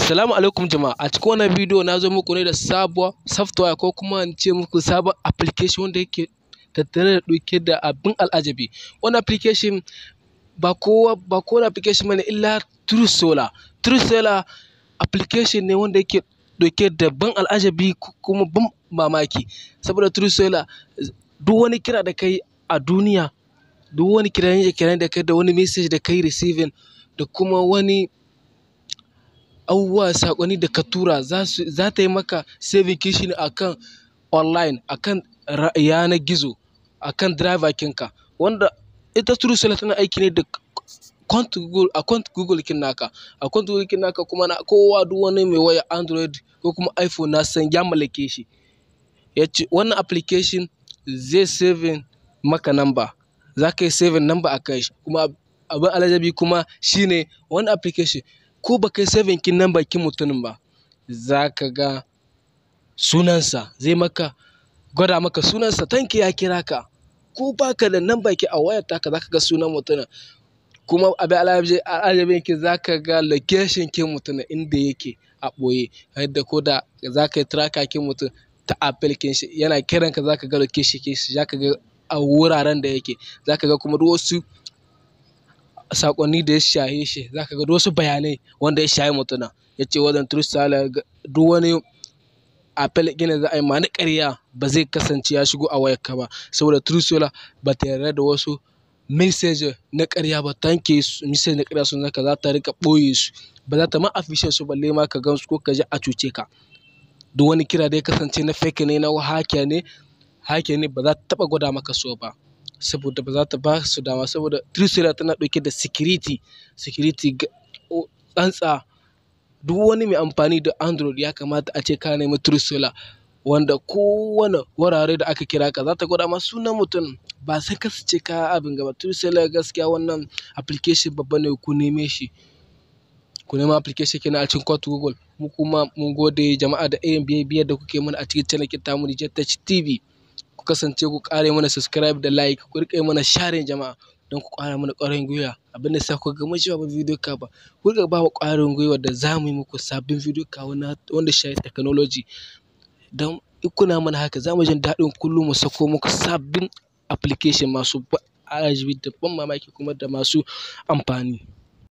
Assalamu alaikum jama'a. A cikin wannan bidiyo na zo muku ne da sabuwar software, ko kuma in ce muku sabon application wanda yake tattare da ɗauke da abin al'ajabi. Wannan application ba kowa ba kowane application bane illa Truecaller. Truecaller application ne wanda yake ɗauke da ban al'ajabi kuma ban mamaki. Saboda Truecaller, duk wani kira da kai a duniya, duk wani kiraye-kiraye da kai, da wani message da kai receiving, da kuma wani abubuwa, saƙonni da ka tura, za ta yi maka saving kin shi ne akan online, akan yanar gizo, akan driver kinka. Wanda ita Truecaller tana aiki ne da account Google, account Google kin naka, account Google kin naka. Kuma na kowa, duk wani mai waya Android ko kuma iPhone, na san ya mallake shi. Yace wannan application zai saving maka number, za ka yi saving number a kan shi. Kuma abin al'ajabi kuma shine, wannan application, ko ba ka yi saving kin number kin mutumin ba, za ka ga sunansa, zai maka gwada maka sunansa tanki ya kira ka. Ko baka da number ki a wayar taka, za ka ga sunan mutumin. Kuma abin al'ajabin ki, za ka ga location kin mutumin, inda yake a ɓoye, yadda ko da za ka yi tracker kin mutum ta apple kin shi, yana kiran ka, za ka ga location kin shi, za ka ga a wuraren da yake, za ka ga kuma duk wasu saƙonni da ya shahe shi, za ka ga duk wasu bayanai wanda ya shahe mutumin. Ya ce wannan Truecaller, duk wani apple ɗin da za a yi ma na ƙarya ba zai kasance ya shigo a wayarka ba, saboda Truecaller ba ta yarda da wasu message na ƙarya ba. Tanke message na ƙarya sun zaka, za ta riƙa ɓoye su, ba za ta ma affiche su balle ma ka gan su ko ka ji a cuce ka. Duk wani kira da ya kasance na fake ne, na hacker ne, hacker ne, ba za ta taɓa gwada maka su ba, saboda ba za ta ba su dama, saboda Truecaller tana ɗauke da security tsantsa. Duk wani mai amfani da Android, ya kamata a ce ka nemi Truecaller, wanda kowane wurare da aka kira ka, za ta gwada ma sunan mutum, ba sai kasance ka abin gaba. Truecaller, gaskiya wannan application babba ne, ku neme shi. Ku nema application kenan a cikin Court Google. Mu kuma mun gode jama'a da irin biyar da kuke mana a cikin channel tamu, Niger Tech TV. Ku kasance ku ƙara mana subscribe da like, ku riƙa mana sharing jama'a, don ku ƙara mana ƙwarin gwiwa. Abin da sa ku ga mun ba bidiyo ka ba, ku riƙa ba mu ƙwarin gwiwa da za mu yi muku sabbin bidiyo ka wanda shafi technology. Don in kuna mana haka, za mu jin daɗin kullum mu sako muku sabbin application masu al'ajabi da ban mamaki kuma da masu amfani.